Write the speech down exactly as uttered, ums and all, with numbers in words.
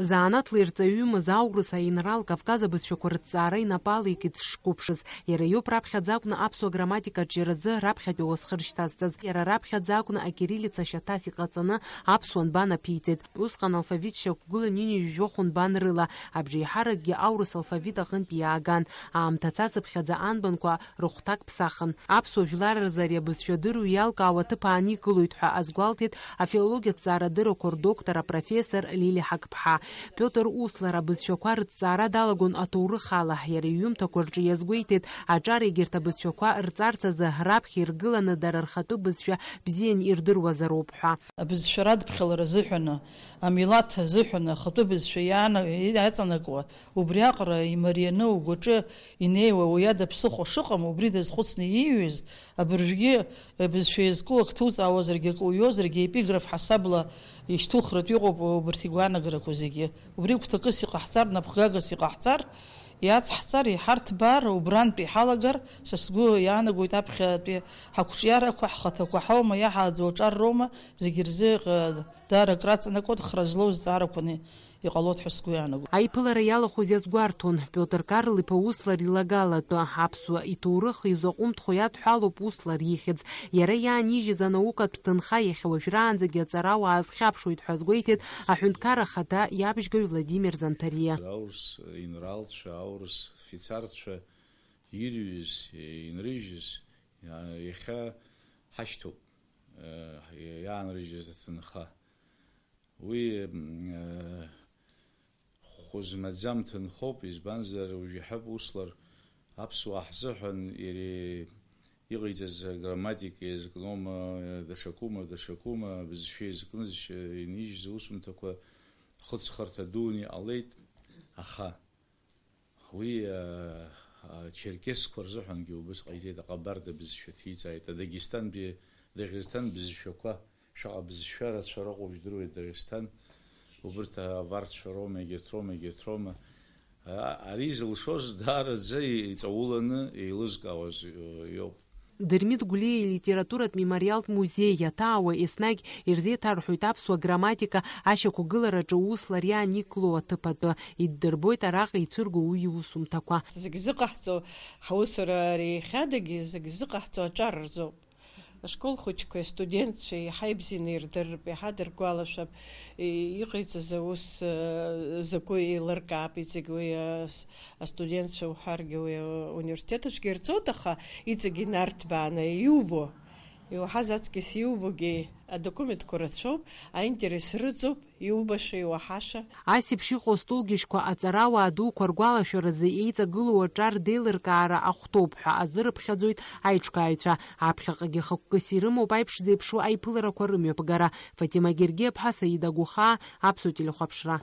Заанаҭла ирҵаҩымыз аурыс аинрал Кавказ абызшәақәа рыҭҵаара инапы алеикит сшқәыԥшыз. Иара иоуп раԥхьаӡа акәны аԥсуа грамматика аҿиаразы раԥхьатәи ауасхыр шьҭазҵаз. Иара раԥхьаӡа акәны акириллица шьаҭас иҟаҵаны аԥсуа нбан аԥиҵеит. Усҟан алфавит шьақәгылан ҩынҩажәи жәохә нбан рыла, абжеиҳаракгьы аурыс алфавит аҟынтә иааган. Аамҭа цацыԥхьаӡа анбанқәа рыхәҭак ԥсахын. Аԥсуа жәлар рзы ари абызшәа адыру иалкаауа аҭыԥ ааникылоит ҳәа азгәалҭеит афилологиатә ҭҵаарадыррақәа рдоктор апрофессор Лили Ҳақԥҳа. Пиотр Услар абызшәақәа рыҭҵаара далагон аҭоурых ала, иара иҩымҭақәа рҿы иазгәеиҭеит, аҿар егьырҭ абызшәақәа рҵарц азы раԥхьа иргыланы дара рхатәы бызшәа бзиан ирдыруазароуп ҳәа. Абызшәа радԥхьалара азыҳәаны, амилаҭ азыҳәаны ахатәы бызшәа иаана-, иаҵанакуа, убри аҟара имарианы угәаҿы инеиуа уи ада ԥсыхәа шыҟам, убри дазхәыцны ииҩыз, абыржәгьы, э, бызшәа иазку ак ҭуҵаауазаргьы, ак уҩозаргьы, епиграф ҳасабла ишьҭухратә иҟоуп убарҭ игәаанагарақәа зегьы. Убри гәҭакыс иҟаҳҵар, напхгагас иҟаҳҵар, иацҳҵар, иҳарҭбаар, убрантә иҳалагар, са сгәы иаанагоит аԥхьатәи ҳақәҿиарақәа, ҳхаҭақәа ҳаума, иаҳааӡоу аҿар роума, зегьы рзы, э, даара акраҵанакуа, хра злоу зҵаарақәаны иҟалоит ҳәа сгәы иаанагоит. Аиԥылара иалахәыз иазгәарҭон, Пиотр Карл-иԥа Услар илагалатәы, аԥсуа иҭоурых изаҟәымҭхо иадҳәалоуп Услар ихьӡ. Иара иаанижьыз анаукатә ҭынха иахьа уажәраанӡагьы аҵарауаа азхьаԥшуеит ҳәа азгәеиҭеит аҳәынҭқар ахада иабжьгаҩ Владимир Занҭариа. Аурыс инралцәа, аурыс фицарцәа ирҩыз, инрыжьыз, иа-, иахьа ҳашьҭоуп, э, иаанрыжьыз аҭынха. Уи, м, э, хәы змаӡам ҭынхоуп, избанзар, уажә иаҳҳәап, Услар аԥсуаа ҳзыҳәан иара иҟаиҵаз аграмматика иазкноума, даҽакума, даҽакума, абызшәа иазкныз, инижьыз аусумҭақәа хыҵхырҭа дуны иҟалеит, аха Уи, а, ачерқьесқәа рзыҳәангьы убыс ҟаиҵеит, аҟабарда бызшәа ҭиҵааит, адагьыстантәи, Дагестан бызшәақәа, шаҟа бызшәа рацәа рыҟоу жәдыруеит Дагестан, убырҭ аварцәа роума, егьырҭ роума, егьырҭ роума. А, ари зылшоз даараӡа иҵауланы еилызкаауаз, э, иоуп. Дырмит Гәлиа илитературатә мемориалтә музеи иаҭаауа еснагь ирзеиҭарҳәоит аԥсуа грамматика ашьақәгылараҿы Услар иааникыло аҭыԥ атәы. Иддырбоит араҟа ицәырго уи иусумҭақәа. Зегь зыҟаҳҵо ҳусура ари иахьадагьы зегь зыҟаҳҵо аҿар рзоуп. Ашкол хәыҷқәеи астудентцәеи иаҳа ибзианы ирдырп, иаҳа дыргәалашәап, и-, иҟаиҵаз аус, э, закәу еилыркаап, иҵегь уи, э, с-, астудентцәа уҳәаргьы уи, э, университет аҿгьы ирҵоит, аха иҵегь инарҭбааны иубо, иуаҳаз аҵкьыс иубогьы адокументқәа рацәоуп, аинтерес рыҵоуп, иубаша, иуаҳаша. Ас еиԥш иҟоу астолгьежьқәа аҵарауаа дуқәа ргәалашәаразы еиҵагылоу аҿар деилыркаара ахәҭоуп ҳәа азырыԥхьаӡоит аиҿкааҩцәа. Аԥхьаҟагьы хықәкыс ирымоуп аиԥш зеиԥшу аиԥыларақәа рымҩаԥгара. Фатима Гергиаԥҳа, Саида Гәыхаа, Аԥсуа телехәаԥшра.